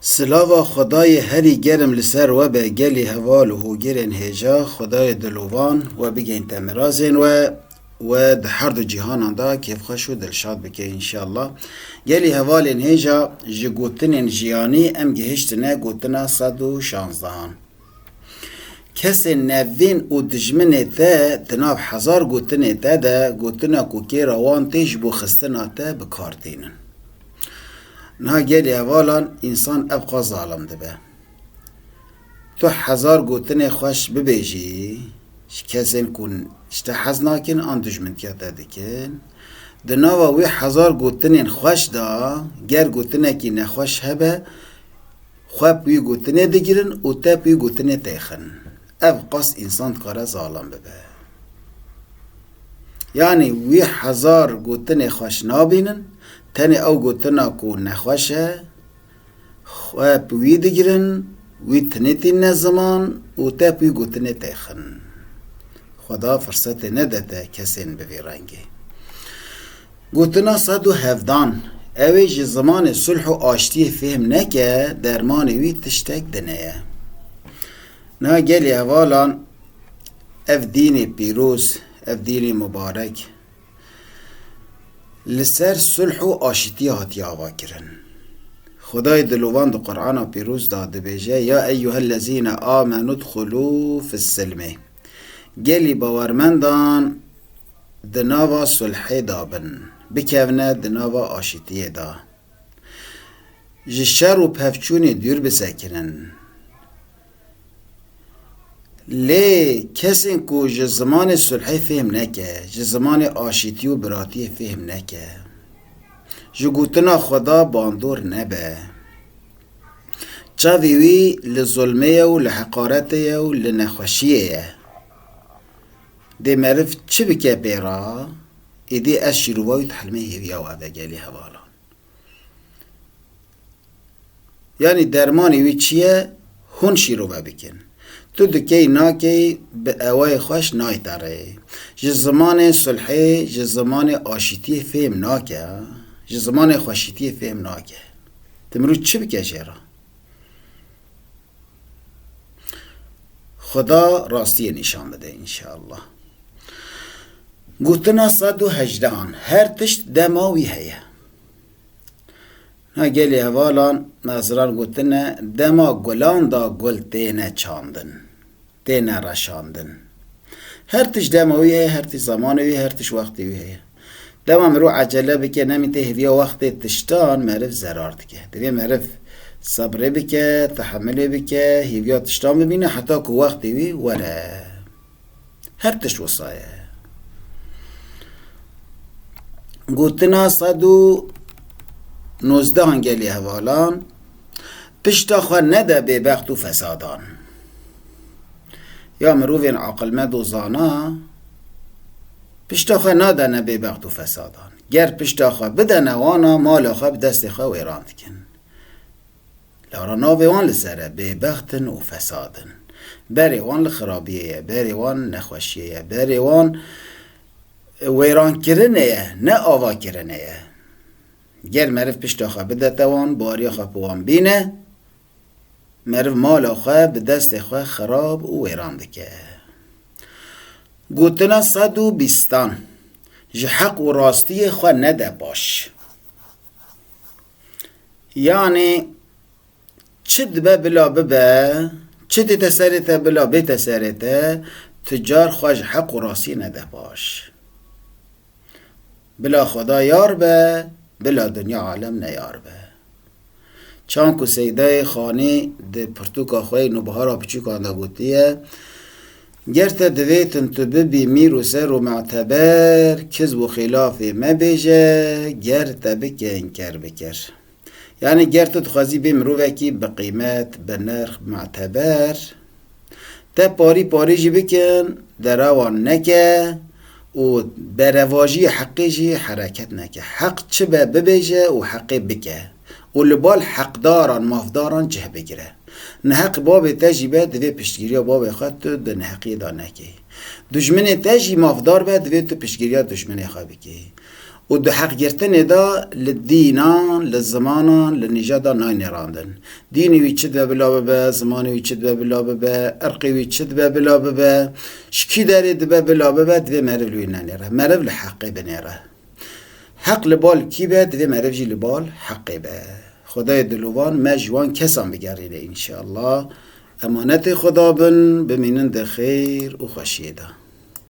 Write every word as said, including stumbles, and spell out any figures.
Silava Xwedayê herî germ li ser we be, gelî heval û hogirên hêja, Xwedayê dilovan we bigehînte mirazên we, we di her du cîhanan de kêfxweş û dilşad bike înşallah. Gelî hevalên hêja, ji gotinên jiyanî em gihiştine gotina sed û şanzdehan. Kesên nevîn û dijminê te di nav hezar gotinê te de gotina ku kêra wan tê ji bo xistina te bi kar tînin. Niha gelî hevalan însan ev qas zalim dibe. Tu hezar gotinê xweş bibêjî ji kesên ku ji te hez nakin an dijmintiya te dikin. Di nava wî hezar gotinên xweş de ger gotinekî nexweş hebe, xwe bi wî gotinê digirin û te bi wî gotinê têxin. Ev qas însan dikare zalim bibe. Yanî wî hezar gotinê xweş nabînin, tenê ew gotina ku nexweş e, xwe bi wî digirin, wî tinê tînine ziman û te bi wî gotinê têxin. Xweda firsetê nede te kesên bi vî rengê. Gotina sed û hevdan, ew ê ji zimanê sulh û aştiyê fêhm neke, dermanê wî tiştek din e. Niha gelî hevalan ev dînê pîroz, ev dînê mubarek li ser sulh û aşitiyê hatiye avakirin. Xwedayê dilovan di Qur'ana pîroz de dibêje, "Ya eyyuhellezîne amenu dxulû fis-silmê." Gelî bawermendan di nava sulhê de bin, bikevine di nava aşitiyê de. Ji şer û pevçûnê dûr bisekinin. Lê kesên ku ji zimanê sulhê fêhm neke, ji zimanê aşitî û biratiyê fêhm neke, ji gotina Xweda bandor nebe. Çavê wî li zulmê ye û li heqaretê ye û li nexweşiyê ye. Dê meriv çi bike pê re, êdî ez şîrova wî dihilmê hêviya we de gelî hevalan. Yanî dermanê wî çi ye? Hûn şîrove bikin. Tu dikey nakey bi ewayê xweş nayte rê. Ji zimanê sulhê, ji zimanê aşîtiyê fêm nake. Ji zimanê xweşîtiyê fêm nake. Tu mirû çi bike jê re? Xuda rastiyê nîşan bide înşallah. Gotina sed û hejdehan, her tişt dema wî heye. Na gelê hevalan, naziran gotine, dema gulan da gul têne çandin, têne reşandin. Her tişt dema wî heye, her tişt zamanê wî, her tişt wextê wî heye. Dema mirov ecele bike, nemîte hêviya wextê tiştan, meriv zerar dike. Divê meriv sebrê bike, tehemilê bike, hêviya tiştan bibîne, heta ku wextê wî were. Her tişt wisa ye. Gotina sed û nozdehan gelê hevalan, pişta xwe nede bêbext û fesadan. Ya mirovên aqilmend û zana, pişta xwe nadene bêbext û fesadan. Ger pişta xwe bidene wana, mala xwe bi destê xwe wêran dikin. Lara navê wan li ser e, bêbext in û fesad in. Berê wan li xirabiyê ye, berê wan nexweşiyê ye, berê wan wêrankirinê ye, ne avakirinê ye. Ger meriv pişta xwe bidete wan, bariya xwe bi wan bîne, meriv mala xwe bi destê xwe xirab û wêran dike. Gotina sed û bîstan, ji heq û rastiyê xwe nede paş. Yanî çi dibe bila bibe, çi tête serê te bila bête serê te, tu car xwe ji heq û rastiyê nede paş. Bila Xweda yar be, bila dinya alem neyar be. Çan ku Seydayê Xanî di pirtûka xwe yê Nûbihara Piçûkan de gotiye, ger te divêtin tu bibî mîr û ser û meteber, kizb û xîlafê mebêje, ger te bike înker bikir. Yanî ger tu dixwazî bê mirovekî bi qîmet, bi nirx, bi meteber, te parî parî jî bikin, derewan neke û berevajiyê heqê jî hereket neke. Heq çi be bibêje û heqê bike û li bal heqdaran, mafdaran cih bigire. Neheq babê te jî be, divê piştgiriya babê xwe tu di neheqiyê de nekey. Dijminê te jî mafdar be, divê tu piştgiriya dijminê xwe bikey. û di heqgirtinê de li dînan, li zimanan, li nîjada nayê nêrandin. Dînê wî çi dibe bila bibe, zimanê wî çi dibe bila bibe, irqê wî çi dibe bila bibe, ji kî derê dibe bila bibe, divê meriv li wî nenêre. Meriv li heqê binêre. Heq li bal kî be, divê meriv jî li bal heqê be. Xwedayê dilovan me ji wan kesan bigerîne înşeallah. Emanetê Xweda bin, bimînin di xêr û xweşiyê de.